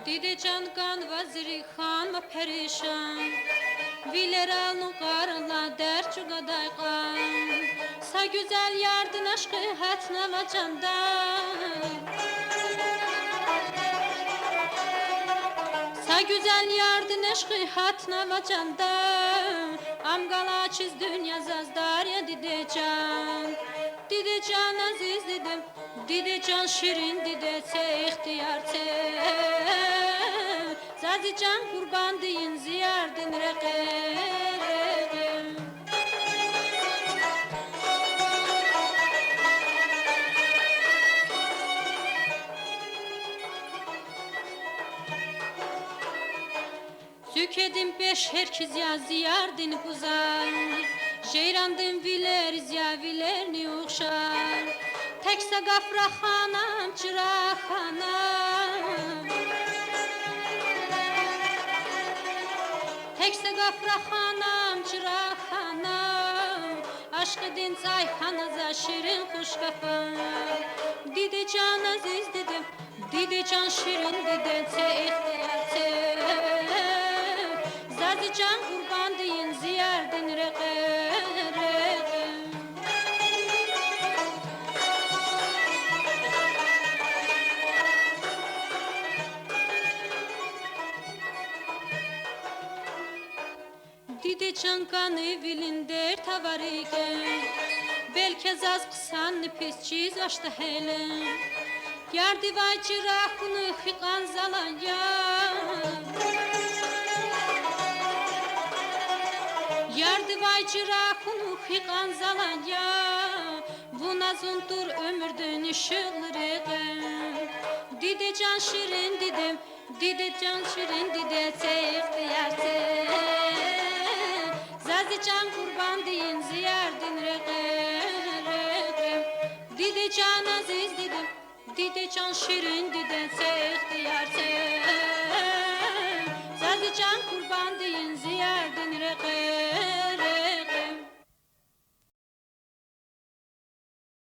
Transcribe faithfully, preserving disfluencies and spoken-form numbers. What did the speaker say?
Диде чан, кӀан ваз зи рикӀ хьанва перишан, вилерал нукьарал дерт чӀугвадай кьван. Са гуьзел ярдин ашкъи гьатнава чанда. Са гуьзел ярдин ашкъи гьатнава чанда. Ам галачиз дуьнья заз дар я, диде чан. Диде чан, азиз диде, диде чан, ширин диде, це ихтияр це. За зи чан къурбанд ийин зи ярдин рекье. Цуькведин пешер хьиз я зи ярдин пӀузар, жейрандин вилериз я вилерни ухшар. Тек са гаф рахана ам, чи рахана. Тек са гаф рахана ам, чи рахана. Ашкъидин цӀай хьана за ширин хуш гафар. Диде чан, азиз диде, диде чан, ширин диде, це ихтияр це. За зи чан къурбанд ийин зи ярдин рекье, рекье. Диде чан, кӀанивилин дерт авари кӀан, белки заз хъсанни пис чизвачтӀа гьеле. Ярдивай чира хьунухь гьикьван залан я. Ярдивай чира хьунухь гьикьван залан я. Вуна зун тур уьмуьрдин ишигълу рекье. Диде чан, ширин диде, диде чан, ширин диде, це ихтияр це. За зи чан къурбанд ийин зи ярдин рекье, рекье. Диде чан, азиз диде, диде чан, ширин диде, це ихтияр це. За зи чан къурбанд ийин зи ярдин рекье.